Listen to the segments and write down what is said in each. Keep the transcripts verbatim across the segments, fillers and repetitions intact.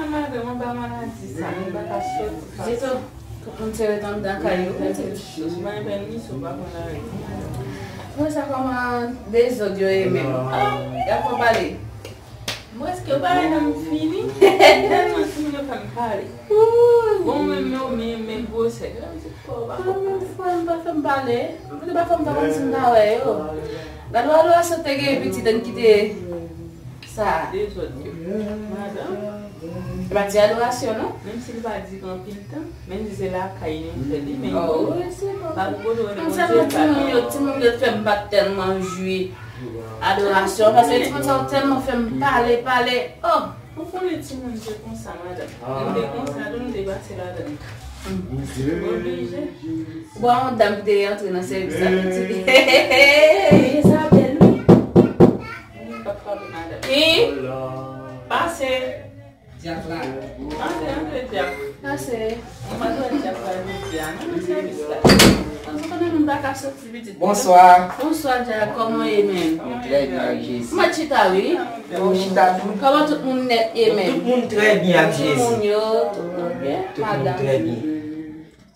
Madanm, anba maladi sa, nou pa ka soti fasil. Zito, tout moun se ret anndan kay yo. Ou pa gen pèmis, ou pa konn arete. Mwen sa kòman dezòd yo ye menm. Ah, y ap fè w pale. Mwen, èske yo pa wè nan m fini? Tèlman timoun yo fè m pale. Bon, men, men, men, men gwosè. Yo di, "Oh, pa konprann." Mwen, fò m pa fè m pale. Mwen te pa fè m pa konn si m ta wè yo. Gade w, alò, sa te gen pitit, ann kite sa. Dezòd yo. Madanm. E pa ti adorasyon, non? Menm si l pa di anpil tan, menm si se lakay li m fè li, men Oh, wi, se bon. Pa pou kote w Konn sa, timoun yo, timoun yo fè m pa tèlman jwi. Adorasyon, paske timoun sa yo tèlman fè m pale, pale. Oh! Ou konnen timoun se konsa, madanm. Ah. Nou te konsa, tou nou te pase ladan. Oblije. Ou pa yon dam ki te antre nan sèvis la, pitit. Isabel, wi. Ki? Pase. Dyak la. Antre, antre, Dyak. Pase. Mwen pa t wè Dyak la jodi a, non, nan sèvis la. An, se konnen nou pa ka soti pitit. Bonswa. Bonswa, Dyak. Kòman w ye, menm? Nou trè byen ak Jezi. Mwen chita, wi. Ou chita tou? Kòman tout moun nèt ye, menm? Tout moun trè byen ak Jezi. Timoun yo, tout moun byen? Tout moun trè byen.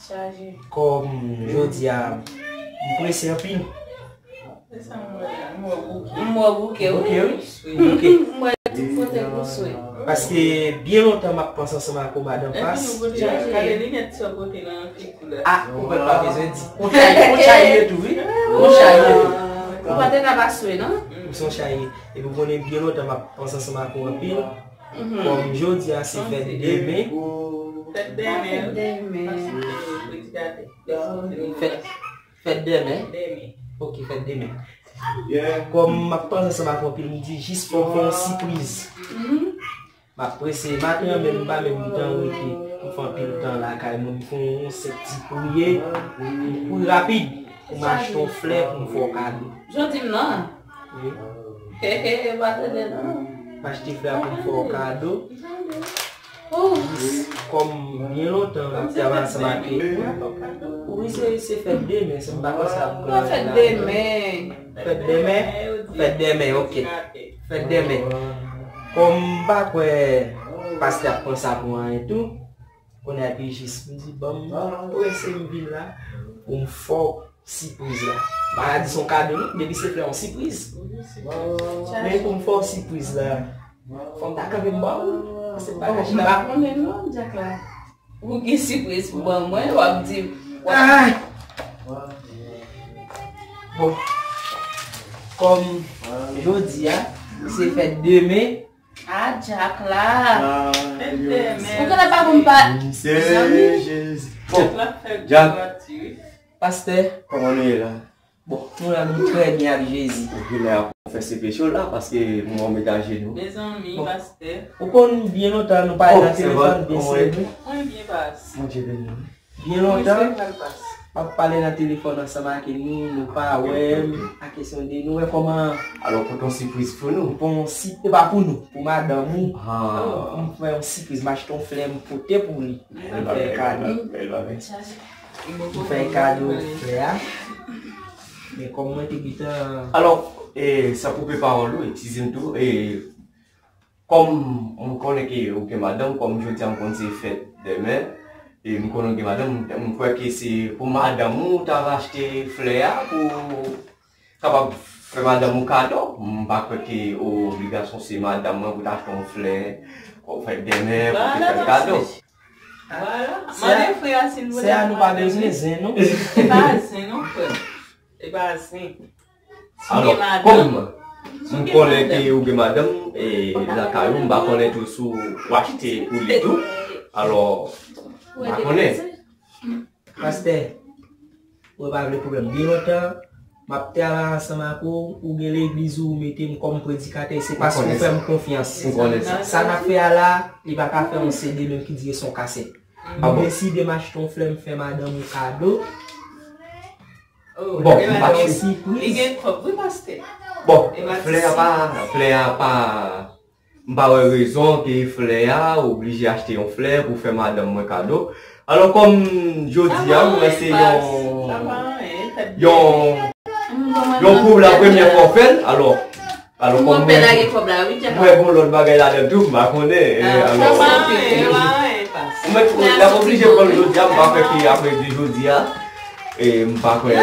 Chaje. Kòm jodi a, m prese anpil. Se sa m wè la, m wè w bouke. M wè w bouke, wi. Bouke, wi. Bouke. M wè tout kote w swe. Paske byen lontan m ap panse ansanm ak ou, madanm Pas. Epi nou pote, gade linèt sa w pote nan figi w la. Ah, ou pa bezwen di. Ou chay, ou chay ye tou, wi. Ou chay ye tou. Ou pa te ka pa swe, non? Ou se yon chay ye. Epi ou konnen byen lontan m ap panse ansanm ak ou anpil. Mhm. Kòm jodi a se fèt demen. Fèt demen. Fèt demen. Paske predikatè. Fèt, fèt demen? Demen. Ok, fèt demen. Kòm m ap panse ansanm ak ou anpil, m di jis fò m fè yon sipriz. Mhm. M ap prese. Maten an menm, m pa menm gen tan rete. M fè anpil tan lakay mwen. M fè yon senp ti priye. M kouri rapid pou m achte yon flè pou m fè w kado. Jodi m nan. Wi. He, he, he, pa tande non. M achte flè pou m fè w kado. Oh. Kòm byen lontan m ap travay ansanm ak ou. Wi, se, se fèt demen, se m pa konn sa pou fèt demen. Fèt demen? Fèt demen, ok. Fèt demen. Kòm m pa kwè pastè ap pran sa pou anyen tou, kounye a epi jis m di, "Ban m prese m vin la pou m fè w sipriz la." M pa ka di se yon kado, non, depi se flè yon sipriz. Men pou m fè w sipriz la, fò m ta kanpe m ba w. Paske m pa ka chita. M pa konnen non, Dyak la. Ou gen sipriz pou ban mwen, w ap di, w ap Bon, kòm jodi a, se fèt demen. Ah, Dyak la. Ou konnen pa pou m pa. Bon, Dyak, pastè, kòman nou ye la? Bon, nou la, nou trè byen ak Jezi. Ou vin la pou fè se peche w la, paske nou an metaje nou. Mezanmi, pastè. Ou konn byen lontan nou pale nan telefòn, byen serye. Mwen byen pas. Bondye beni nou. Byen lontan, m ap pale nan telefòn ansanm ak nou, nou pa wè m, a kesyon de nou wè kòman. Alò, pote yon sipriz pou nou. Bon, si, e pa pou nou, pou madanm ou. Ah. M fè yon sipriz, m achte yon flè, m pote pou li. M fè kado. M fè kado flè a. Men kòm mwen te gentan. Alò, e, san koupe pawòl ou, eskize m tou, e, kòm m konnen ke ou gen madanm, kòm jodi a m konn se fèt demen, e m konnen ou gen madanm, m, m kwè ke se pou madanm ou ta va achte flè a pou kapab fè madanm ou kado. M pa kwè ke obligasyon se madanm mwen pou ta achte yon flè pou fèt demen, pou te fè l kado. Vwala. Mande frè a si l vle. Sè a, nou pa bezwen zen, non? E pa zen, non, frè. E pa zen. Alò, kòm m konnen ke ou gen madanm, e, lakay ou, m pa konnen tou si w achte pou li tou. Alò, m pa konnen. Pastè, ou pa vle pwoblèm. Byen lontan, m ap travay ansanm ak ou, ou gen legliz ou, ou mete m kòm predikatè, se paske ou fè m konfyans. M konnen sa. Sa n ap fè a la, li pa ka fè yon C D menm ki dire se yon kasèt. M deside m achte yon flè, m fè madanm ou kado. Bon, m pa sipriz. Li gen kòb, wi, pastè. Bon, flè a pa, flè a pa, m pa wè rezon ke flè a, ou oblije achte yon flè pou fè madanm mwen kado. Alò, kòm jodi a, m wè se yon, yon, yon pou la premyè fwa w fè l, alò, Alò, kòm mwen, mwen gen lòt bagay ladan tou, m pa konnen. Alò, mwen, m ap oblije pran l jodi a, m pa kwè ke apre de jodi a, e m pa kwè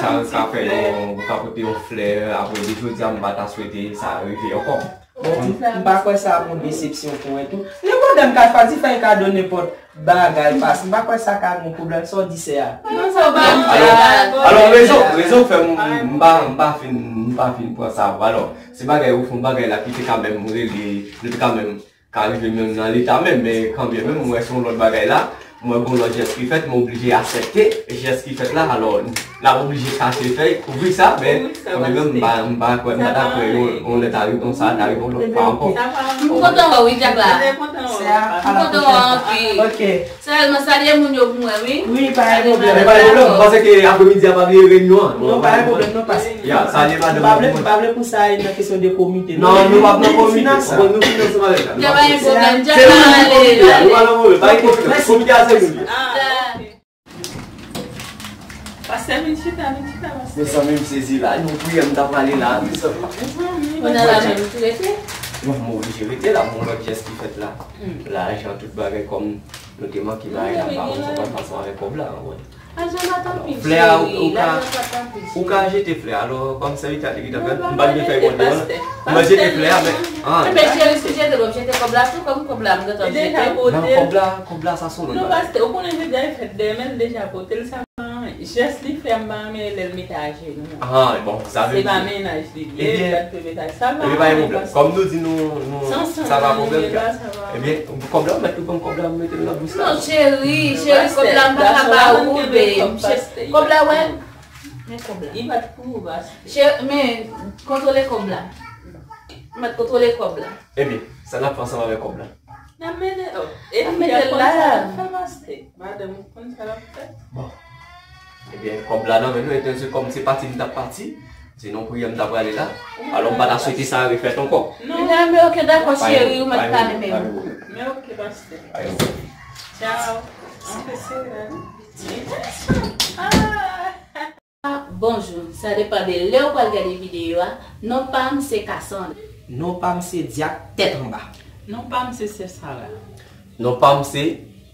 sa ka fè yon, ou ka pote yon flè, apre de jodi a, m pa ta swete sa rive ankò. Bon, m pa kwè sa ap yon desepsyon pou mwen tou. Nenpòt, m ka fasil fè kado nenpòt bagay, pas m pa kwè sa ka gon pwoblèm, sa w di sè a. Non, sa w pa di. Alò, alò, rezon, rezon k fè m, m pa, m pa fin, m pa fin pran sa. Alò, se bagay ou fè, bagay la ki te ka menm rele, nou te ka menm ka rive menm nan leta menm, men kanmenm, m wè se yon lòt bagay la, m wè gon lòt jès ki fèt, m oblije aksepte jès ki fèt la, alò, n ap oblije kache fèy, kouvri sa, men kanmenm, m pa, m pa kwè, m pa ta kwè yon, yon lè ta rive, yon sa ta rive yon lòt fwa ankò. M kontan wè w wi, Dyak la. M kontan wè w anpil. Ok. Sèlman salye moun yo pou mwen, wi. Wi, pa gen pwoblèm. Men pa gen pwoblèm, m panse ke apremidi a pa bliye reyinyon an. Non, pa gen pwoblèm, non, pas. Ya, salye madanm. M pa vle, m pa vle pou sa al nan kesyon de komite. Non, nou p ap nan komite. Bon, nou fin ansanm avèk sa. Dyak pa gen pwoblèm, Dyak pa ale. Nou pa nan komite, pa gen pwoblèm. Komite a se nou. Ah, ok. Pastè, vin chita, vin chita, pastè. Mezanmi, m sezi la. Nou priyè m ta prale la, mezanmi. Ou nan la menm, ou rete? Non, m oblije rete la, bon, lòt jès ki fèt la. Lajan, tout bagay, kòm nou te manke bagay la, m pa konn sa pral pase avèk kòb la, w konprann. Lajan pa tanpi, cheri, lajan pa tanpi, cheri. Ou ka jete flè a, alò, kòm sèvitè a te gentan fè l, m pa t vle fè yon demann. M ap jete flè a, men, ah. Enben, cheri, si w jete l, w ap jete kòb la tou, kòm kòb la, m gentan jete. Nan kòb la, kòb la, sa se yon lòt bagay. Non, pastè, ou konnen jodi a e fèt, demen l deja pote l, sa pa anyen. Jès li fè, m pa renmen lè l mete ajenou. Ah, bon, sa vle di. Se pa mennaj li ye, li pa t pou mete ajenou. Sa pa anyen, pastè. Kòm nou di nou, nou, sa pa pwoblèm, sa pa. Ebyen, kòb la, ou mèt tou pran kòb la, ou mete l nan bous la. Non, cheri, cheri, kòb la, m pa ka ba ou, babe. Kòb la, wè. Men kòb la. Li pa t pou ou, pastè. Cheri, men, kontwole kòb la. Ou mèt kontwole kòb la. Ebyen, sa n ap fè ansanm avèk kòb la? N ap mete l. Oh, e l ap konn sa l ap fè, pastè. Madanm ou konn sa l ap fè. Bon. Ebyen, kòb la nan men nou, etan se kòm se pati m t ap pati, se nan priyè m t ap prale la. Alò, m pa ta swete sa refèt ankò. Non. Men ok, dakò, cheri, ou mèt prale menm. Men ok, pastè. Tchao. Anfese la. Ah! Bonjou, sa depann de lè w pral gade videyo a. Non pa m se Cassandra. Non pa m se Dyak Tèt Anba. Non pa m se Sè Sara. Non pa m se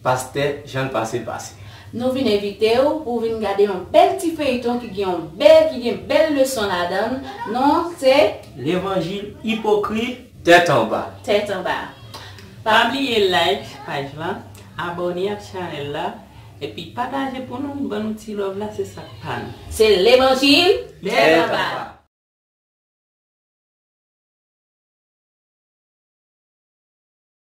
Pastè Jan L Pase L Pase. Nou vin envite w pou w vin gade yon bèl ti feyton ki gen yon bèl, ki gen bèl leson ladan l. Non se Levanjil Ipokrit Tèt Anba. Tèt Anba. Pa bliye like paj la, abòne ak chanèl la, epi pataje pou nou, ban nou ti love la, se sa k pa nou. Se Levanjil Tèt Anba.